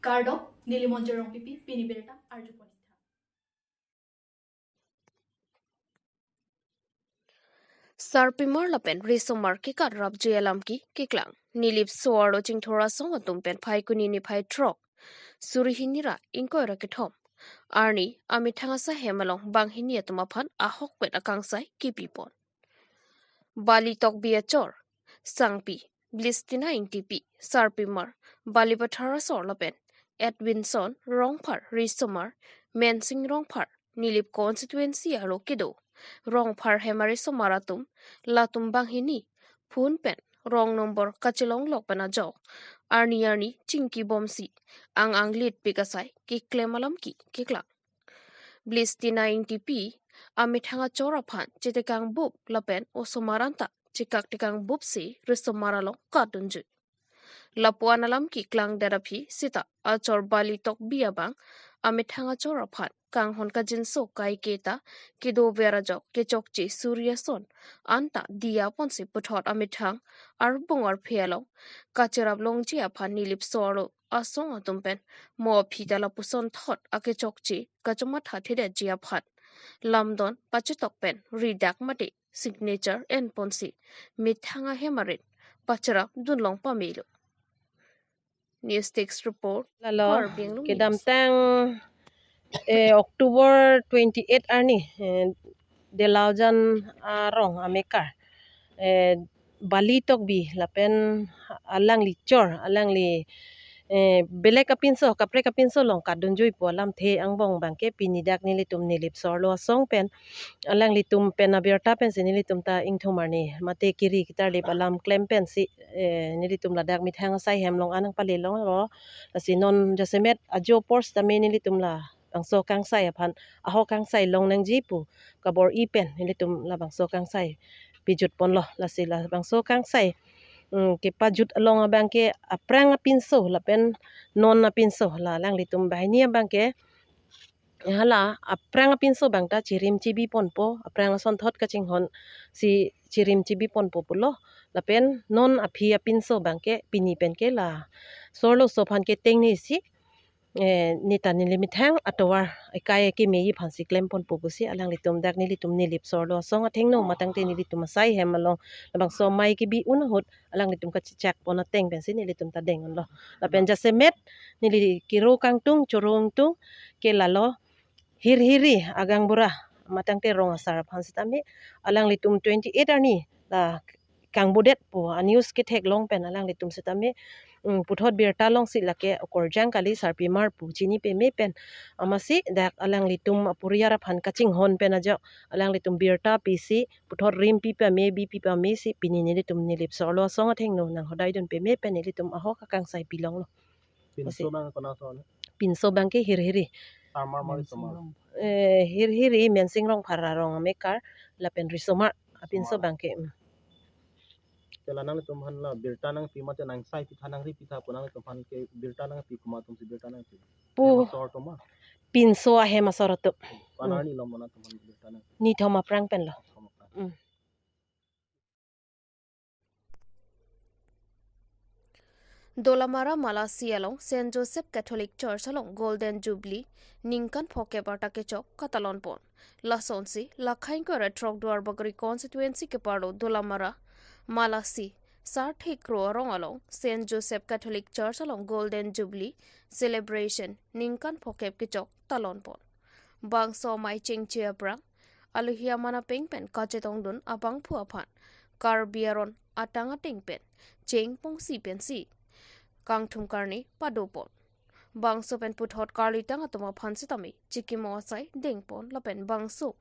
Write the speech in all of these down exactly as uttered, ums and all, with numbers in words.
Kardom, neli Monjir Rongpipi, pini birta arjupon. Sarpimar lapen risomar kekat rapji alam ke keklang. Nilip so-arlo Chingthor asong atum pen Phaikuni niphai throk, suri hini ra ingkoi ra kethom arni amethang asai hem along banghini atum aphan ahok pen akangsai kepipon. Bali Tokbi achor, Sangpi Blistina Ingtipi, Sarpimar Balipathar asor lapen Edwinson Rongphar risomar, Mensing Rongphar, Nilip constituency arlo kedo Rongphar hem arisomar atum, latum banghini phone pen wrong number kachelonglok pen ajok arni arni chingkibomsi ang-ang litpik asai keklem alam ke keklang. Blistina Ingtipi amethang achor aphan chetekangbup lapen osomar anta chekaktekangbup si risomar along katdunjui. Lapu-an alam keklang det aphi seta achor Bali Tokbi abang amethang achor aphan kanghon kangjinso kaiketa kedover ajok kechokche suri ason anta diyaponsi puthot amethang arbung arphe along kacherap longji aphan Nilip so-arlo asong atum pen mo aphi ta lapuson thot akechokche kachomatha thedetji aphan lamdon pachetok pen ridak mate signature enponsi methang ahem arit pacherap dunlong pamelo. News Desk Report, Lalo, Karbi Anglong News. Kedamtang, eh, October twenty-eight arni, eh, Delaujan arong amekar, eh, Bali Tokbi lapen alangli chor, alangli, eh, belek apinso, kaprek apinso along katdunjui pu alamthe angbong abangke pini dak nelitum Nilip so-arlo asong pen alanglitum pen abirta pensi nelitum ta ingthum arni mate kiri ketarlip alam klem pensi, eh, nelitum ladak methang asai hem along anang palelonglo. Lasi non jasemet ajo apor sitame nelitum labangso kangsai aphan ahok kangsai long nangji pu kabor-i pen nelitum labangso kangsai pejutponlo. Lasi labangso kangsai, mm, kepajut along abangke aphrang apinso lapen non apinso, la alanglitum banghini abangke hala aphrang apinso abang ta chirim chibiponpo, aphrang asonthot kachinghonsi chirim chibiponpo pulo. Lapen non aphi apinso abangke pini penke la so-arlo so aphan ketengnesi, eh, neta neli methang atovar ekai kemeji aphansi klemponpo pusi alanglitum dak nelitum Nilip so-arlo asong athengno matangte nelitum asai hem along labangso amei kebi-un ahut alanglitum kachechakpon ateng pensi nelitum ta dengdunlo. Lapen jasemet neli kero kangtung choro ingtung ke lalo Hirhiri agaonbura matangte rong asar aphan sitame alanglitum twenty-eight arni la kangbodet pu a-news ketheklong pen alanglitum sitame, mm, puthot birta longsi lake okorjang kali Sarpimar pu chini peme pen amatsi dak alanglitum aporiar aphan kachinghon pen ajok alanglitum birta pisi puthot rim pi pame bi pi pamesi pini nelitum Nilip so-arlo asong athengno nanghodaidun peme pen nelitum ahok akangsai pilonglo. Pinso abang kona so na? Pinso abangke Hirhiri. Sarmar mari somar. Eh, Hirhiri Mensing Rongphar arong amekar lapen risomar apinso abangke, mm. Kela nanglitum aphan la birta nangpi mate nangsai pitha nangri pitha pu nanglitum aphan ke birta nangpi komat atumsi birta nangpi? Pu- Hem asor atum ma? Pinso ahem asor atum. Ko-an arni lo mona atum aphan birta nang? Nithom aphrang penlo. Nithom aphrang. Mm. Dolamara Malasi along Saint Joseph Catholic Church along Golden Jubilee ningkan phokep arta kechok katalonpon. Lasonsi, lakhai ingkoi ra throk Duarbagori constituency keparlo Dolamara Malasi Sarthe Kro arong along Saint Joseph Catholic Church along Golden Jubilee celebration ningkan phokep kechok talonpon. Bangso amei chengche aphrang alohi aman apeng pen kachetongdun abangphu aphan Karbi aron atang ateng pen cheng pongsi pensi kangthum karne padopon. Bangso pen puthot karlitang atum aphan sitame chikimo asai dengpon lapen bangso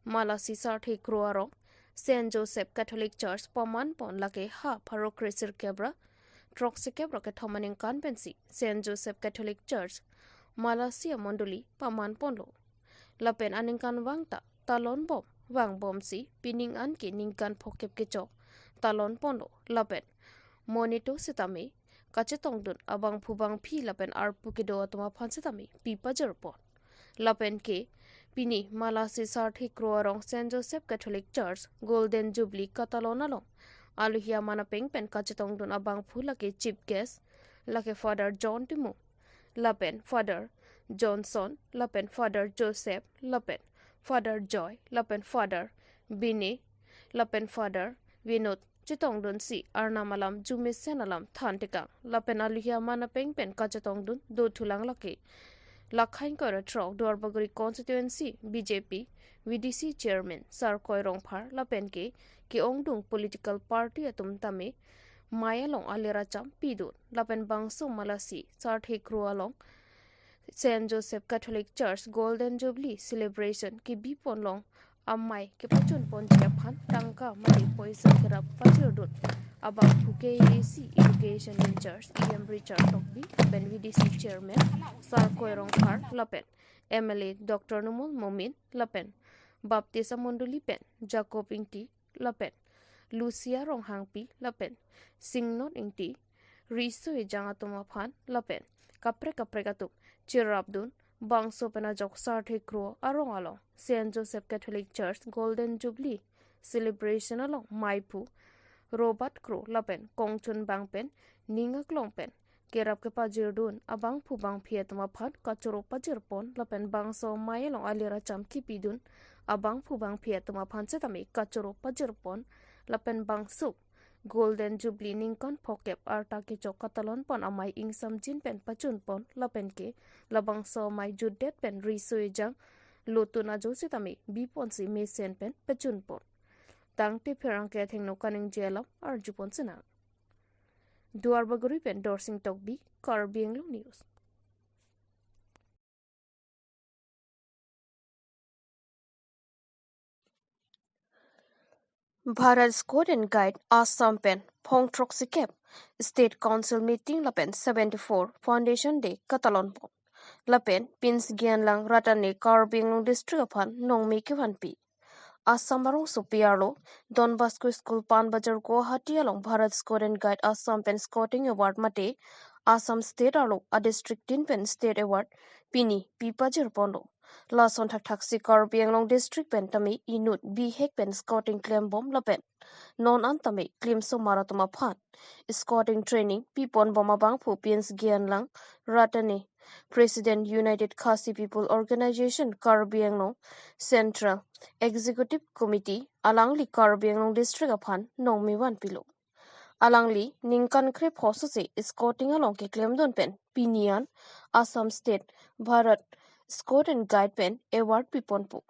Malasi Sarthe Kro arong Saint Joseph Catholic Church pamanpon lake ha pharo kre sirkep ra throk sikep ra kethom aningkan pensi Saint Joseph Catholic Church Malasi amondoli pamanponlo. Lapen aningkanvang ta talonbom vangbomsi pining an ke ningkan phokep kechok talonponlo lapen monit sitame kachetongdun abangphu bangphi lapen arpu kedo atum aphan sitame pipajorpon. Lapen ke pini Malasi Sarthe Kro arong Saint Joseph Catholic Church Golden Jubilee katalon along alohi aman apeng pen kachetongdun abangphu lake chief guest lake Father John Timung, lapen Father Johnson, lapen Father Joseph, lapen Father Joy, lapen Father Bini, lapen Father Vinod chetongdunsi Arnam alam, jumesen alam than tekang, lapen aluhi aman apeng pen kachetongdun dothulang lake. Lakhain kore throk Duarbagori constituency B J P V D C chairman Sarkoi Rongphar lapen ke ke-ongdung political party atum tame mei along alir acham pidun, lapen bangso malasi Sarthe Kro along Saint Joseph Catholic Church Golden Jubilee Celebration kebi ponlong amei kepachun ponji aphan tangka mate poisa kerap pachirdun abangphu K A A C Education in Charge E M Richard Tokbi, lapen V D C chairman Sarkoi Rongphar, lapen M L A Doctor Numal Momin, lapen Baptist amondoli pen Jacob Ingti, lapen Lucia Ronghangpi, lapen Singnon Ingti, Riso Ejang atum aphan, lapen kaprek kaprek atum cherapdun, bangso pen ajok Sarthe Kro arong along Saint Joseph Catholic Church Golden Jubilee Celebration along meiphu Robert Kro lapen kongchunbang pen ning aklong pen kerap kepachirdun abangphu bangphi atum aphan kachoro pachirpon, lapen bangso mei along alir acham kipidun abangphu bangphi atum aphan setame kachoro pachirpon, lapen bangso Golden Jubilee ningkan phokep arta kechok katalon pon amei ingsamjin pen pachunpon, lapen ke labangso amei jutdet pen Riso Ejang lotun ajo setame biponsi mesen pen pachunpon. Tangte pherangke athengno kaningje alam arjupon sinang. Duarbagori pen Dorsing Tokbi, Karbi Anglong News. Bharat Scout and Guide Assam pen phongthrok sikep State Council meeting lapen seventy-four Foundation Day katalon pon. Lapen Prince Gyanlang Rattane Karbi Anglong District aphan nongmi kevanpi. Assam arongsopi arlo Don Bosco School Pan Bazar Guwahati along Bharat Scout and Guide Assam pen Scouting Award mate Assam State arlo a district tin pen State Award pini pipajir ponlo. Lason thakthaksi Karbi Anglong District pen tame inut bihek pen scouting klembom lapen non an tame klimsomar atum aphan scouting training piponbom abangphu Prince Gyanlang Rattane, President United Khasi People Organization Karbi Anglong Central Executive Committee, alangli Karbi Anglong District aphan nongmi vanpilo. Alangli ningkan krepho sose scouting along keklemdun pen pini an Assam State Bharat Scout and Guide pen award piponpo.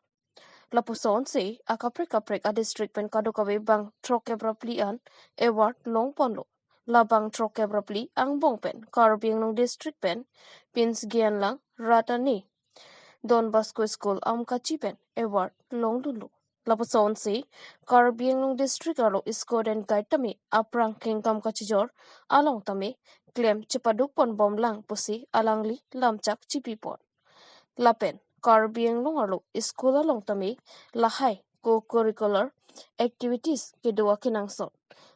Lapusonsi akaprek kaprek a district pen kadokave bang throkkep ra phli an award longponlo. La bang throkkep ra phli angbong pen Karbi Anglong District pen Prince Gyanlang Rattane Don Bosco School Amkachi pen award longdunlo. Lapusonsi Karbi Anglong District arlo Scout and Guide tame aphrang kengkam kachijor along tame klem chepaduk ponbomlang pusi alangli lamchak chipipon. Lapen Karbi Anglong arlo school along tame lahai co-curricular activities kedo akenangsot,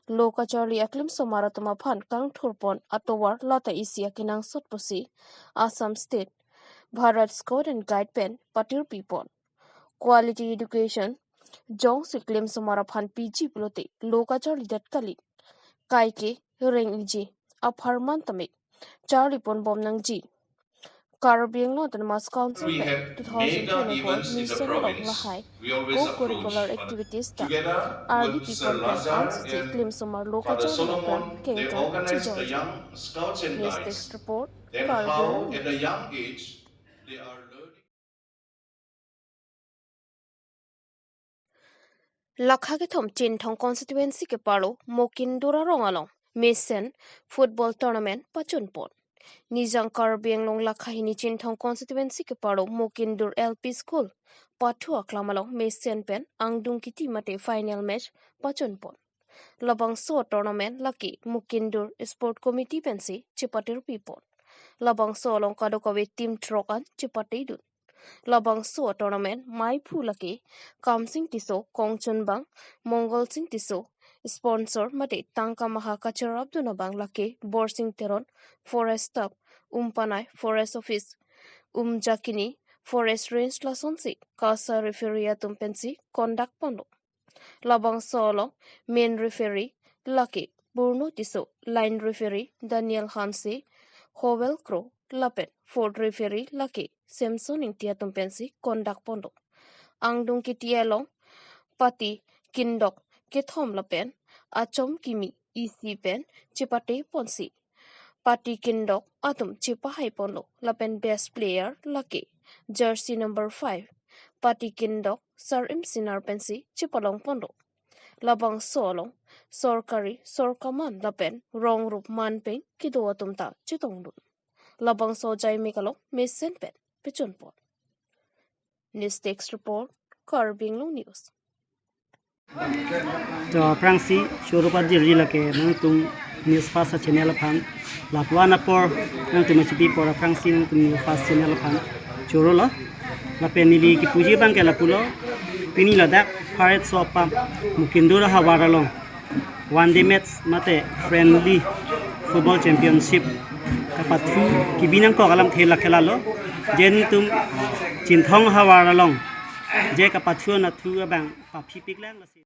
lo kacharli aklimsomar atum aphan kangthurpon atovar lata isi akenangsot pusi Assam State Bharat Scout and Guide pen patirpipon. Quality education jongsi klimsomar aphan piji pulote lo kacharlidet kali. Kaike reng-iji apharman tame charliponbom nangji. Karbi Anglong Autonomous Council pen two thousand twenty-four mission along lahai co-curricular activities ta ardi pipon pen ansose klimsomar lo kacharli aphan kengkam chijor. News Desk Report, Karbi Anglong. Lakha kethom Chinthong constituency keparlo Mokindur arong along mesen football tournament pachunpon. Nijang Karbi Anglong lakha hini Chinthong constituency keparlo Mokindur L P School pathu aklam along mesen pen angdung kiti mate final match pachunpon. Labangso tournament lake Mokindur Sport Committee pensi chepatirpipon. Labangso along kadokave team throk an chepatedun. Labangso tournament meiphu lake Kamsing Tisso, Kongchunbang, Mongol Sing Tisso, sponsor mate tangka maha kacherapdun abang lake Borsing Teron, Forest Staff, Umpanai, Forest Office, Umjakini, Forest Range lasonsi kasa referee atum pensi conduct ponlo. Labangso along main referee lake Purno Tisso, line referee Daniel Hanse, Howell Kro, lapen fourth referee lake Samson Ingti atum pensi conduct ponlo. Angdung kiti along party kindok kethom lapen achom kimi isi pen chepate ponsi party kindok atum chepahai ponlo lapen best player lake jersey number five party kindok Sarim Sinar pensi chepalong ponlo. Labangso along sorkari sorkaman lapen rong rup man peng kedo atum ta chetongdun. Labangso ajai mek along mesen pen pechun pon. News Desk Report, Karbi Anglong News. To aphrangsi choro pajirji lake nangtum News Fast channel aphan. Lapu-an apor nangtum achipi apor aphrangsi nangtum News Fast channel aphan chorolo. Lapen neli kipuji abang ke lapulo. Pini ladak Pirates of Pam Mukindur ahavar along one day match mate friendly football championship kapathu kebi nangkok alamthe la khela lo. Je nangtum Chinthong ahavar along je kapathu anatthu abang paphipik lang lasi.